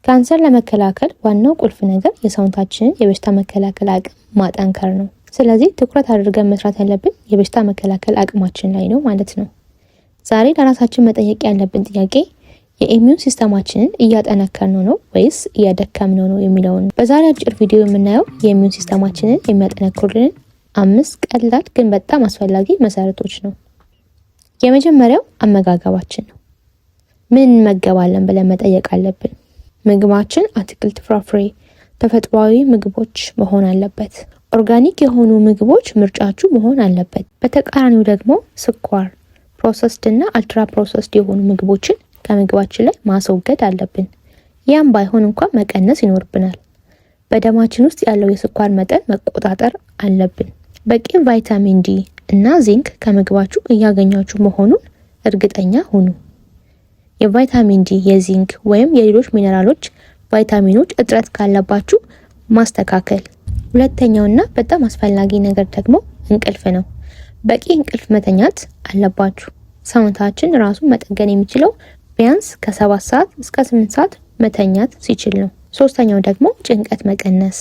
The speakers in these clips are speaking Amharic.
ካንሰር ለመከላከል ዋናው ቁልፍ ነገር የሰውነታችንን የበሽታ መከላከል አቅም ማጠንከር ነው። ስለዚህ ትኩረት አድርገን መስራት ያለብን የበሽታ መከላከል አቅማችን ላይ ነው ማለት ነው። ዛሬ ለራሳችን መጠየቅ ያለብን ጥያቄ የ immune system ኣችንን እያጠነከርነው ነው ወይስ እያደከምነው ነው የሚለውን። በዛሬ አጭር ቪዲዮ የምናየው የ immune system ኣችንን የሚያጠነክሩልን አምስት ቀላል ግን በጣም አስፈላጊ መሰረቶች ነው። የመጀመሪያው አመጋገባችን ነው። ምን እንመገባለን ብለን መጠየቅ አለብን። ምግባችን አትክልት፣ ፍራፍሬ፣ ተፈጥሯዊ ምግቦች መሆን አለበት። Organic የሆኑ ምግቦች ምርጫችሁ መሆን አለበት። በተቃራኒው ደግሞ ስኳር፣ processed እና ultra processed የሆኑ ምግቦችን ከምግባችን ላይ ማስወገድ አለብን። ያም ባይሆን እንኳን መቀነስ ይኖርብናል። በደማችን ውስጥ ያለው የስኳር መጠን መቆጣጠር አለብን። በቂ ቫይታሚን ዲ እና ዚንክ ከምግባችሁ እያገኛችሁ መሆኑን እርግጠኛ ሁኑ። የቫይታሚን ዲ፣ የዚንክ ወይም የሌሎች ሚነራሎች፣ ቫይታሚኖች እጥረት ካለባችሁ ማስተካከል። ሁለተኛውና በጣም አስፈላጊ ነገር ደግሞ እንቅልፍ ነው። በቂ እንቅልፍ መተኛት አለባችሁ። ሰውነታችን ራሱን መጠገን የሚችለው ቢያንስ ከ7 ሰዓት እስከ 8 ሰዓት መተኛት ሲችል ነው። ሶስተኛው ደግሞ ጭንቀት መቀነስ።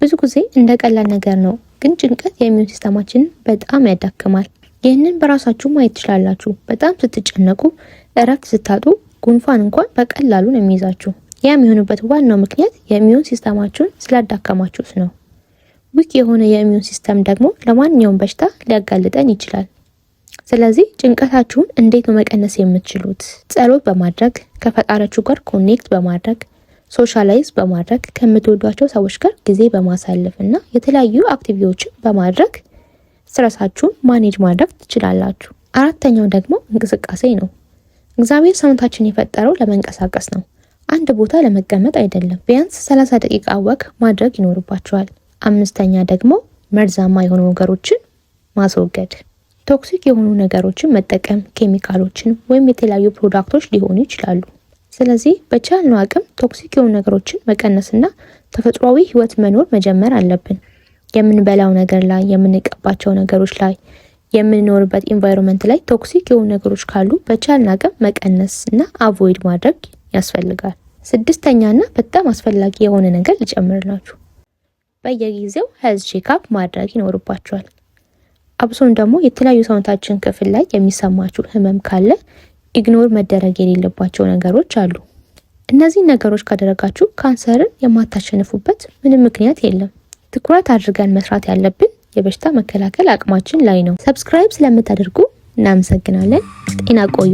ብዙ ጊዜ እንደ ቀላል ነገር ነው፣ ግን ጭንቀት የ immune system ኣችንን በጣም ያዳክማል። ይህንን በራሳችሁ ማየት ትችላላችሁ። በጣም ስትጨነቁ፣ እረፍት ስታጡ ጉንፋን እንኳን በቀላሉ ነው የሚይዛችሁ። ያ የሚሆንበት ዋናው ምክንያት የ immune system ኣችሁን ስላዳከማችሁት ነው። Weak የሆነ የ immune system ደግሞ ለማንኛውም በሽታ ሊያጋልጠን ይችላል። ስለዚህ ጭንቀታችሁን እንዴት ነው መቀነስ የምትችሉት? ጸሎት በማድረግ፣ ከፈጣሪያችሁ ጋር connect በማድረግ፣ socialize በማድረግ፣ ከምትወዷቸው ሰዎች ጋር ጊዜ በማሳለፍ እና የተለያዩ activity ዎችን በማድረግ stress ኣችሁን manage ማድረግ ትችላላችሁ። አራተኛው ደግሞ እንቅስቃሴ ነው። እግዚአብሔር ሰውነታችን የፈጠረው ለመንቀሳቀስ ነው፣ አንድ ቦታ ለመቀመጥ አይደለም። ቢያንስ 30 ደቂቃ walk ማድረግ ይኖርባችኋል። አምስተኛ ደግሞ መርዛማ የሆኑ ነገሮችን ማስወገድ። Toxic የሆኑ ነገሮችን መጠቀም፣ ኬሚካሎችን ወይም የተለያዩ product ኦች ሊሆኑ ይችላሉ። ስለዚህ በቻልነው አቅም toxic የሆኑ ነገሮችን መቀነስና ተፈጥሯዊ ህይወት መኖር መጀመር አለብን። የምንበላው ነገር ላይ፣ የምንቀባቸው ነገሮች ላይ፣ የምንኖርበት environment ላይ toxic የሆኑ ነገሮች ካሉ በቻልን አቅም መቀነስ እና avoid ማድረግ ያስፈልጋል። ስድስተኛና በጣም አስፈላጊ የሆነ ነገር ልጨምርላችሁ። በየጊዜው health checkup ማድረግ ይኖርባችኋል። አብሶን ደግሞ የተለያዩ ሰውነታችን ክፍል ላይ የሚሰማችሁ ህመም ካለ ignore መደረግ የሌለባቸው ነገሮች አሉ። እነዚህን ነገሮች ካደረጋችሁ ካንሰርን የማታሸንፉበት ምንም ምክንያት የለም። ትኩረት አድርገን መስራት ያለብን የበሽታ መከላከል አቅማችን ላይ ነው። Subscribe ስለምታደርጉ እናመሰግናለን። ጤና ቆዩ።